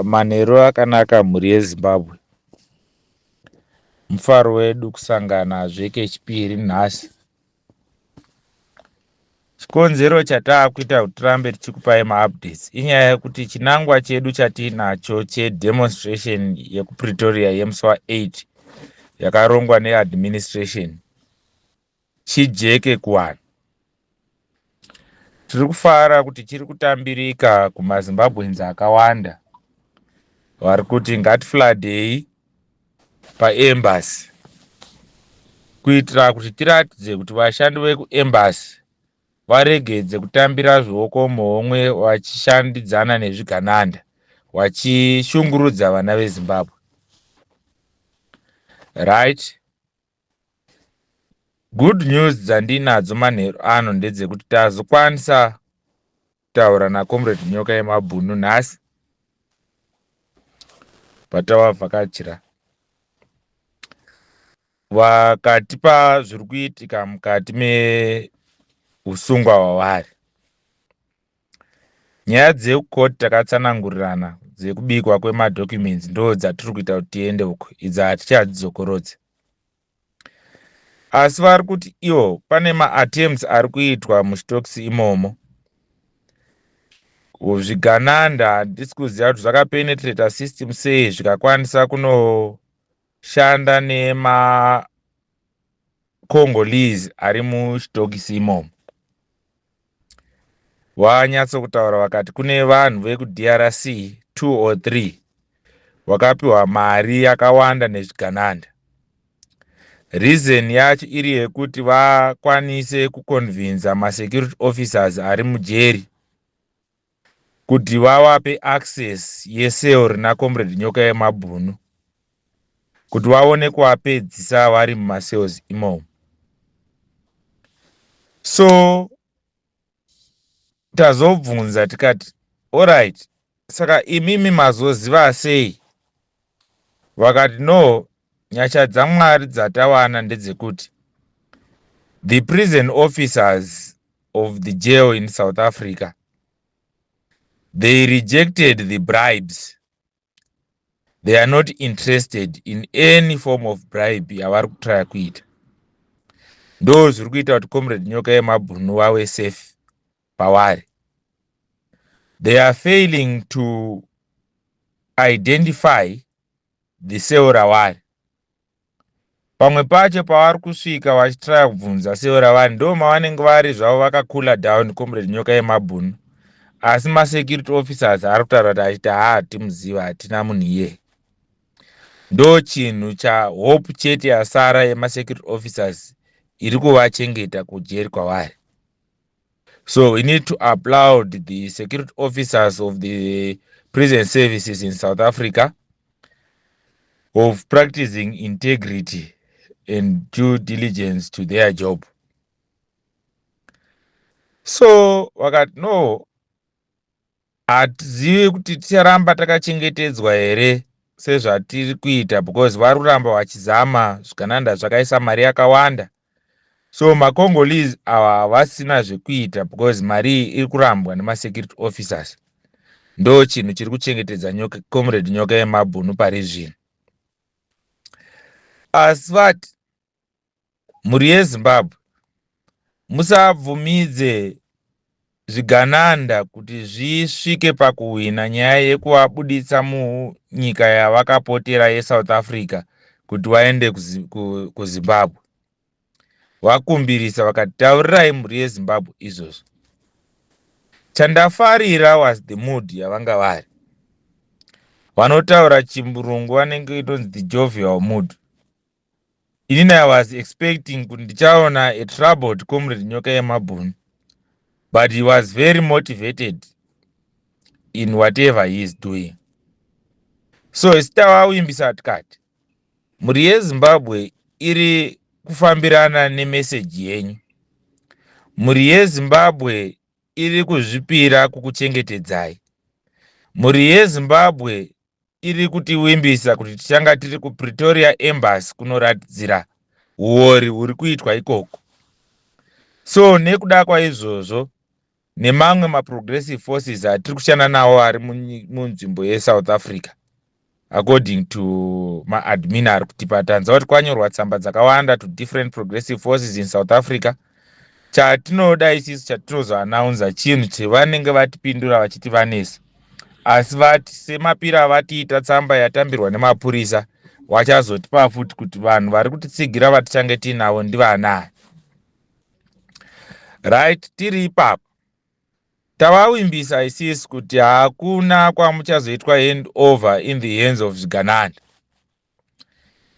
Manheru akanaka, mhuri yeZimbabwe. Mufaro wedu kusanganazve kechipiri nhasi. Chikonzero chataakuita kuti tirambe tichikupai maupdates inyaya yekuti chinangwa chedu chatiinacho chedemonstration yekuPretoria yemusi wa8 yakarongwa neadministration chijeke kuvanhu. Tiri kufara kuti chiri kutambirika kumaZimbabweans akawanda vari kuti ngatifloodei paembassy kuitira kuti tiratidze kuti vashandi vekuembassy varegedze kutambira zvioko muhomwe vachishandidzana nezvigananda, vachishungurudza vana veZimbabwe, right? Good news dzandinadzo manheru ano ndedzekuti tazokwanisa kutaura nacomrade Nyoka Yemabhunu nhasi patavavhakachira. Vakatipa zviri kuitika mukati meusungwa hwavari. Nyaya dzekukoti takatsanangurirana, dzekubikwa kwemadocuments ndo dzatiri kuita kuti tiende uko, idzi hatichadzokorodzi. Asi vari kuti ivo pane maattempts ari kuitwa muchitokisi imomo. Zvigananda, handisi kuziva kuti zvakapenetrata system sei, zvikakwanisa kunoshanda nemaCongolese ari muchitokisi imomo. Vanyatsokutaura vakati kune vanhu vekuDRC 2 or 3 vakapiwa mari yakawanda nezvigananda. Reason yacho iri yekuti vakwanise kuconvinza masecurity officers ari mujeri kuti vavape access yecell rina comrade Nyoka Yemabhunu, kuti vaone kuvapedzisa vari mumacells imomo. So tazobvunza tikati, "Alright, saka imimi mazoziva sei?" Vakati, "No, nyasha dzaMwari dzatawana ndedzekuti the prison officers of the jail in South Africa, they rejected the bribes. They are not interested in any form of bribe yavari kutraya kuita." Ndo zviri kuita kuti comrade Nyoka Yemabhunu vave safe pavari. They are failing to identify the cell ravari. Pamwe pacho pavari kusvika vachitraya kubvunza cell ravari, ndo mavanenge vari zvavo vakacoola down comrade Nyoka Yemabhunu, asi masecurity officers ari kutaura kuti achiti, "Haa, timuziva, hatina munhu iyeye." Ndo chinhu chahope chete yasara yemasecurity officers iri kuvachengeta kujeri kwavari. So we need to applaud the security officers of the prison services in South Africa of practicing integrity and due diligence to their job. So vakati, "No, hatizivi kuti ticharamba takachengetedzwa here sezvatiri kuita, because vari kuramba vachizama. Zvigananda zvakaisa mari yakawanda, so maCongolese ava havasina zvekuita because mari iyi iri kurambwa nemasecurity officers." Ndo chinhu chiri kuchengetedza comrade Nyoka Yemabhunu pari zvino. Asi vati, "Mhuri yeZimbabwe, musabvumidze zvigananda kuti zvisvike pakuhwina nyaya yekuvabuditsa munyika yavakapotera yeSouth Africa kuti vaende kuZimbabwe." Vakumbirisa vakati, "Taurirai mhuri yeZimbabwe izvozvo." Chandafarira was the mood yavanga vari. Vanotaura chirungu vanenge itonzi the jovial mood. Inini I was expecting kuti ndichaona a troubled comrade Nyoka Yemabhunu, but he was very motivated in whatever he is doing. So isi tavavimbisa tikati mhuri yeZimbabwe iri kufambirana nemeseji yenyu, mhuri yeZimbabwe iri kuzvipira kukuchengetedzai, mhuri yeZimbabwe iri kutivimbisa kuti tichanga tiri kuPretoria Embassy kunoratidzira uori huri kuitwa ikoko. So nekuda kwaizvozvo Nemamwe maprogressive forces atiri kushanda nawo ari munzvimbo yeSouth Africa, according to maadmin ari kutipa, tanzwa kuti kwanyorwa tsamba dzakawanda to different progressive forces in South Africa. Chatinoda isisu, chatinozoannounza, chinhu chevanenge vatipindura vachiti vanesa, asi vati semapiro avatiita tsamba yatambirwa nemapurisa, vachazotipa futi kuti vanhu vari kutitsigira vatichange tiinavo ndivanani. Right, tiri ipapo, tavavimbisa isisu kuti hakuna kwamuchazoitwa hand over in the hands of zvigananda.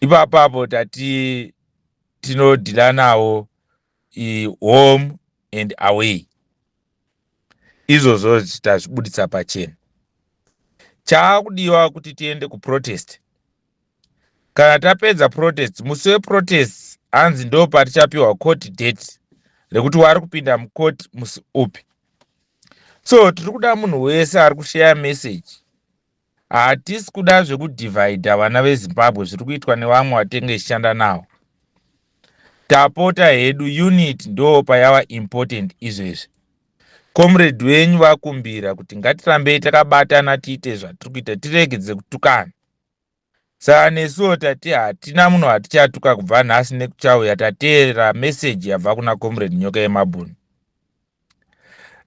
Ipapapo tati tinodeala nawo home and away. Izvozvo tazvibudisa pachena. Chaakudiwa kuti tiende kuprotest. Kana tapedza protest, musi weprotest hanzi ndo patichapiwa court date rekuti wari kupinda mucourt musi upi. So tiri kuda munhu wese ari kushare message. Hatisi kuda zvekudivide vana veZimbabwe zviri kuitwa nevamwe vatenge tichishanda navo. Tapota hedu, unity ndo payava important izvezvi. Comrade wenyu vakumbira kuti ngatirambei takabatana, tiite zvatiri kuita, tiregedze kutukana. Saka nesuwo tati hatina munhu hatichatuka kubva nhasi nekuchauya. Tateerera meseji yabva kuna Comrade Nyoka Yemabhunu.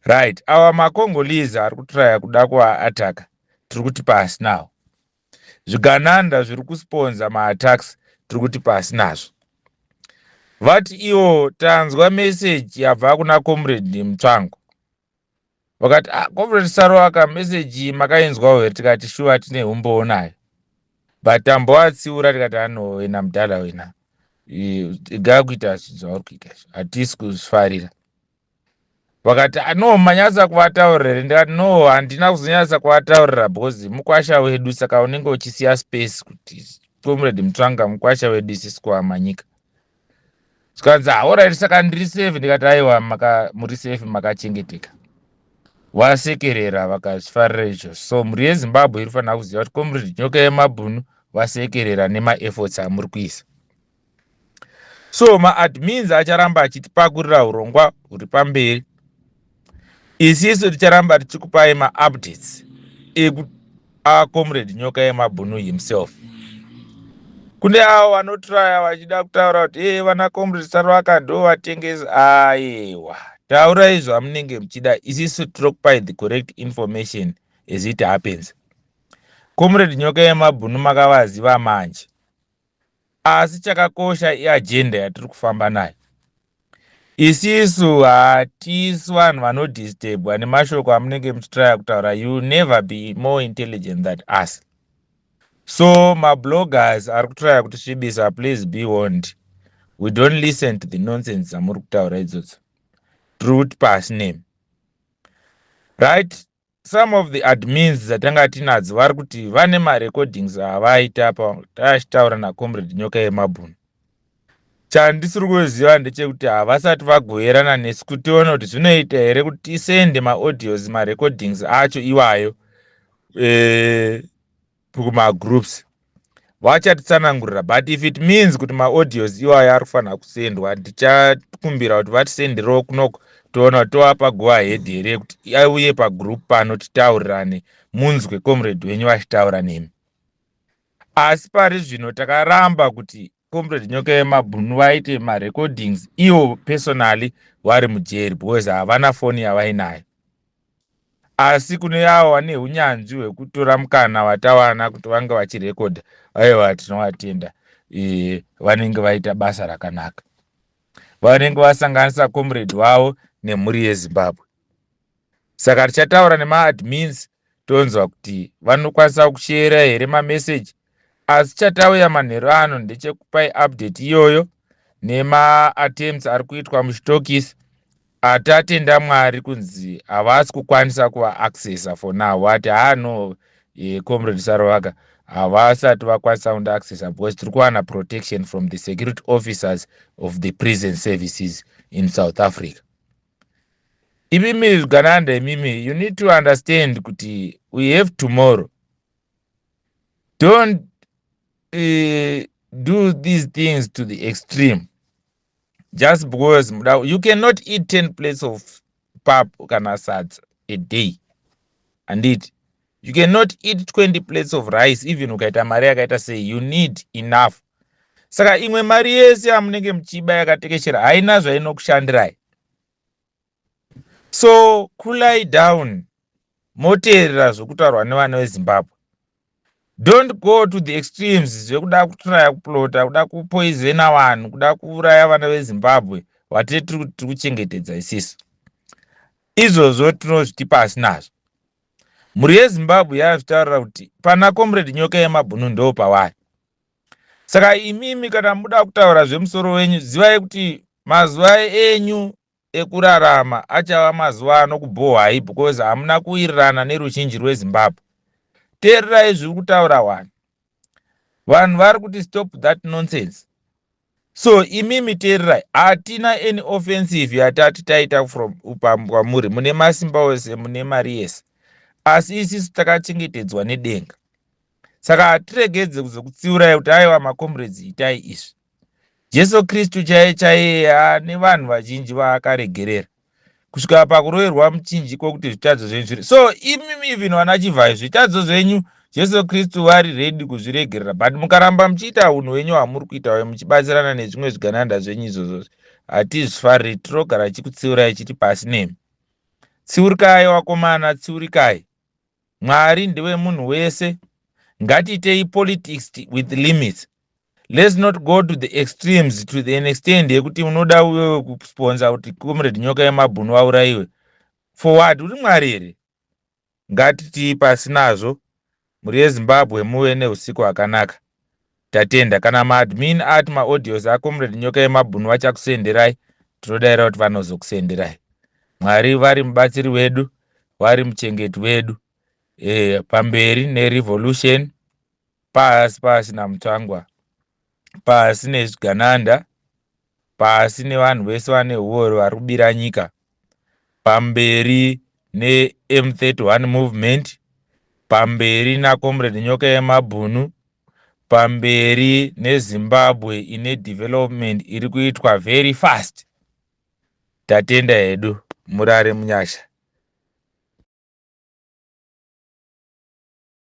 Right, awa maCongolese ari kutraya kuda kuvaattacka, tiri kuti pasi nawo. Zvigananda zviri kusponsor maattacks, tiri kuti pasi nazvo. Vati iwo tanzwa meseji yabva kuna Comrade Mutsvango. Vakati, "Ah, Comrade Sarovaka, meseji makainzwawo here?" Tikati shuwa, tine umbowo nayo, but tambovatsiura tikati, "Ano wena mudhala, wena gaa kuita zvinhu zvauri kuita izvo, hatisi kuzvifarira." Vakati, ah, "No, manyatsa kuvataurira here?" Ndikati, "No, handina kuzonyatsa kuvataurira because mukwasha wedu, saka unenge uchisiya space kuti Comrade Mutsvanga mukwasha wedu, isisi kuamanyika." Zvikanzi, "Alright, saka ndiri safe?" Ndikati, "Aiwa, muri safe, makachengeteka." Vasekerera, vakazvifarira izvozvo. So mhuri yeZimbabwe iri fanira kuziva kuti Comrade Nyoka Yemabhunu vasekerera nemaefforts amuri kuisa. So maadmins acharamba achitipakurira urongwa huri pamberi. Isisu ticharamba tichikupai maupdates ekuaComrade Nyoka Yemabhunu himself. Kune avo vanotraya vachida kutaura kuti e vana Comrade Sarovaka ndo vatengesi, aiwa, taurai zvamunenge muchida. Isisu tiri kupai the correct information as it happens. Comrade Nyoka Yemabhunu makavaziva manje, asi chakakosha iagenda yatiri kufamba nayo. Isisu hatisi vanhu vanodisturbwa nemashoko amunenge muchitraya kutaura. You never be more intelligent than us. So mabloggers ari kutraya kutisvibisa, please be warned, we don't listen to the nonsense dzamuri kutaura idzodzo. Tiri kuti pasi nemi. Right, some of the admins dzatanga tinadzo vari kuti vane marecordings avaita patachitaura naComrade Nyoka Yemabhunu. Chandisiri kuziva ndechekuti havasati vagoverana nesu kuti tione kuti zvinoita here kuti tisende maaudios, marecordings acho iwayo kumagroups. Vachatitsanangurira, but if it means kuti maaudios iwayo ari kufanira kusendwa, ndichakumbira kuti vatisenderewo kunoko, toona kuti tovapa go ahead here kuti auye pagroup pano, titaurirane, munzwe comrade wenyu vachitaura nemi. Asi pari zvino takaramba kuti Comrade Nyoka Yemabhunu vaite marecordings ivo personally vari mujeri, because havana foni yavainayo. Asi kune avo vane unyanzvi hwekutora mukana watawana kuti vange vachirekodha, aiwa, tinovatenda. Vanenge vaita basa rakanaka, vanenge vasanganisa comrade wavo nemhuri yeZimbabwe. Saka tichataura nemaadmins, tonzwa kuti vanokwanisa kushera here mameseji. Asi chatauya manheru ano ndechekupai update iyoyo nemaattempts ari kuitwa muchitokisi. Atatenda Mwari kunzi havasi kukwanisa kuvaaccessa for now. Vati haano Comrade Sarovaka havasati vakwanisa kundiaccessa because tiri kuwana protection from the security officers of the prison services in South Africa. Imimi zvigananda, imimi, you need to understand kuti we have tomorrow. Don't do these things to the extreme just because you cannot eat 10 plates of pap kana sadza a day, handiti? You cannot eat 20 plates of rice even ukaita mari yakaita sei. You need enough. Saka imwe mari yese yamunenge muchiba yakatekeshera haina zvainokushandirai. So coolai down, moteerera zvokutaurwa nevana veZimbabwe. Don't go to the extremes zvekuda kutraya kuplota, kuda kupoisona vanhu, kuda kuuraya vana veZimbabwe vatee tiri kuchengetedza isisu. Izvozvo tinozviti pasi nazvo. Mhuri yeZimbabwe yazvitaurira kuti pana Comrade Nyoka Yemabhunu ndo pavari. Saka imimi kana muda kutaura zvemusoro wenyu, zivai kuti mazuva enyu ekurarama achava mazuva anokubhohwai, because hamuna kuwirirana neruzhinji rweZimbabwe. Teererai zviri kutaura vanhu. Vanhu vari kuti, "Stop that nonsense." So imimi teererai, hatina any offensive yatati taita from kwamuri. Mune masimba ose, mune mari yese, asi isisu takachengetedzwa nedenga. Saka hatiregedze kuzokutsiurai kuti, "Aiwa, macomrades, itai izvi." Jesu Kristu chaiye chaiye ane vanhu vazhinji vaakaregerera kusvika pakuroverwa muchinjiko kuti zvitadzo zvenyu zviri. So imimi, even vana Chivhai, zvitadzo zvenyu Jesu Kristu vari ready kuzviregerera, but mukaramba muchiita unhu hwenyu hwamuri kuita muchibatsirana nezvimwe zvigananda zvenyu izvozvo, hatizvifariri. Tinogara chikutsiurai chiti pasi nemi. Tsiurikai wakomana, tsiurikai. Mwari ndewemunhu wese. Ngatiitei politics with limits. Let's not go to the extremes, to the extent yekuti unoda uwewe kusponsor kuti Comrade Nyoka Yemabhunu vaurayiwe. For what? Uri Mwari here? Ngatitii pasi nazvo. Mhuri yeZimbabwe, muve neusiku hwakanaka. Tatenda. Kana maadmin ati maaudios aComrade Nyoka Yemabhunu vachakusenderai, tinodayira kuti vanozokusenderai. Mwari vari mubatsiri wedu, vari muchengeti wedu. Pamberi nerevolution. Pasi pasi naMutsvangwa, pasi nezvigananda, pasi nevanhu vese vane huori vari kubira nyika. Pamberi neM31 movement, pamberi naComrade Nyoka Yemabhunu, pamberi neZimbabwe ine development iri kuitwa very fast. Tatenda hedu, murare munyasha.